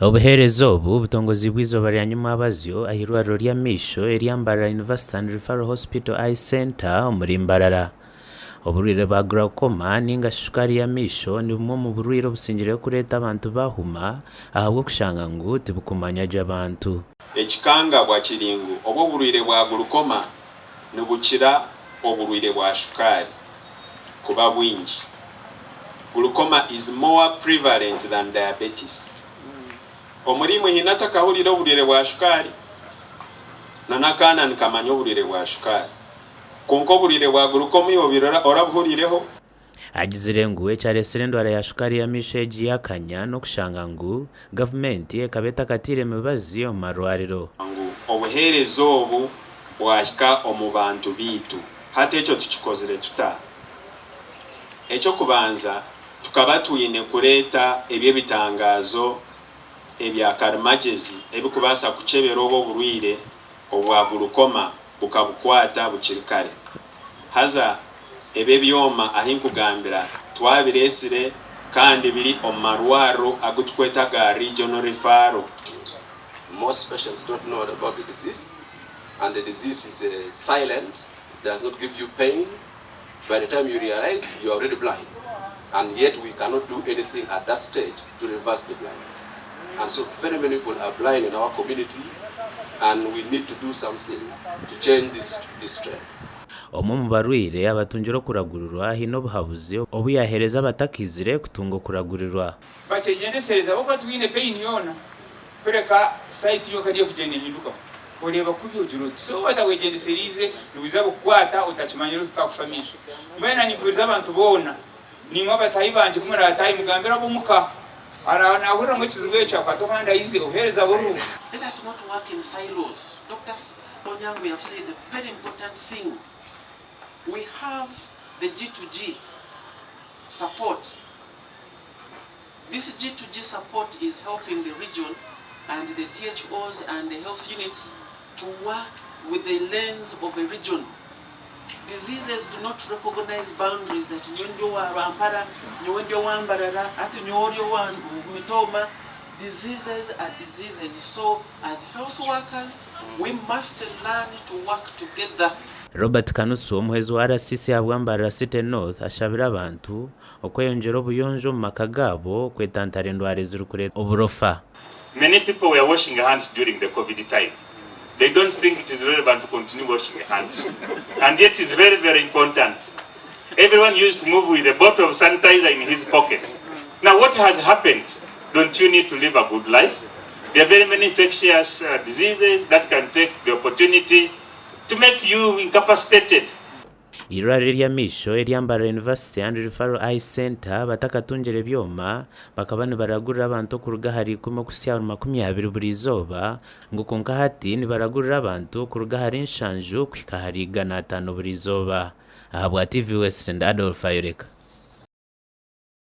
Obuheereza obu butongozibwe eizooba rya nyumwabazyo ah'eirwariro ry'amaisho erya Mbarara University and Referral Hospital Eye Centre omuri Mbarara. Oburwaire bwa Glaucoma ninga shi shukaari y'amaisho ni bumwe omu burwaire obusingireyo kureeta abantu bahuma ahabw'okushanga ngu tibukumanywa gye abantu. Ekikangabwa kiri ngu obu oburwaire bwa gulukoma nibukira oburwaire bwa shukaari kuba bwingi, Glaucoma is more prevalent than diabetes. Omuriimwe haine atakahurire oburwaire bwa shukaari? Na n'akaana nikamanya oburwaire bwa shukaari. Kwonka oburwaire bwa gulukoma iwe obaire orabuhuriireho? Agizire ngu ekyareetsire endwara ya shukaari y'amaisho egi yakanya n'okushanga ngu gavumenti ekaba etakataire mibazi omu marwariro. Ngu obuheereza obu bwahika omu bantu baitu. Hati ekyo tukikozire tuta? Eky'okubanza, tukaba twine kureeta eby'ebitangaazo ebya karimagyezi ebirikubaasa kukyebera obu oburwaire obwa gulukoma bukabukwata bukiri kare. Haza ebi ebyoma ahi nkugambira twabireetsire kandi biri omu marwariro agu turikweta aga Regional Referral. Most patients don't know about the disease and the disease is silent, does not give you pain, by the time you realize you are already blind and yet we cannot do anything at that stage to reverse the blindness. And so very many people are blind in our community and we need to do something to change this, this trend. Omwe omu barwaire abatungire okuragurirwa haine obuhabuzi obu yaaheereza abatakiizire kutunga okuragurirwa. Bakyegyendesereza ahabw'okuba tibwine pain yoona kureka sight yonka niyo erikugyenda nehindukaho oreeba kubi ogira oti so waaba otabwegyendesereize nibwija bukukwata otakimanyire ohika aha kufa amaisho. Mbwenu naninkubiriza abantu boona naimwe abataahi bangye ku muraataahe mugambire ab'omuka araabe naahurira ngu ekizibu ekyo akwate omuhanda aize obuheereza buriho. Let us not work in silos. Doctor Onyango you have said a very important thing. We have the G2G support. This G2G support is helping the region and the DHOs and the health units to work with the lens of a region. Diseases do not recognize boundaries that nyowe ndi owa Rwampara, nyowe ndi owa Mbarara, hati nyowe ori owa Mitooma. Diseases are diseases so as health workers we must learn to work together. Robert Kanusu, omuhwezi wa RCC ahabwa Mbarara City North ashabire abantu okweyongyera obuyonjo omu maka gaabo kwetantara endwara ezirikureetwa oburofa. Many people were washing hands during the covid time, they don't think it is relevant to continue washing hands and yet is very very important. Everyone used to move with a bottle of sanitizer in his pockets. Now what has happened? Don't you need to live a good life? There are very many infectious uh, diseases that can take the opportunity to make you incapacitated. Eirwariro ery'amaisho erya Mbarara University and Referral Eye Centre batakatungire byoma, bakaba nibaragurira abantu okuruga ahari ikumi okuhitsya ahari 20 buri izooba, ngu kwonka hati nibaragurira abantu okuruga ahari nshanju kuhika ahari 500 buri izooba. Ahabwa TV West ndi Adolf Ayoreka.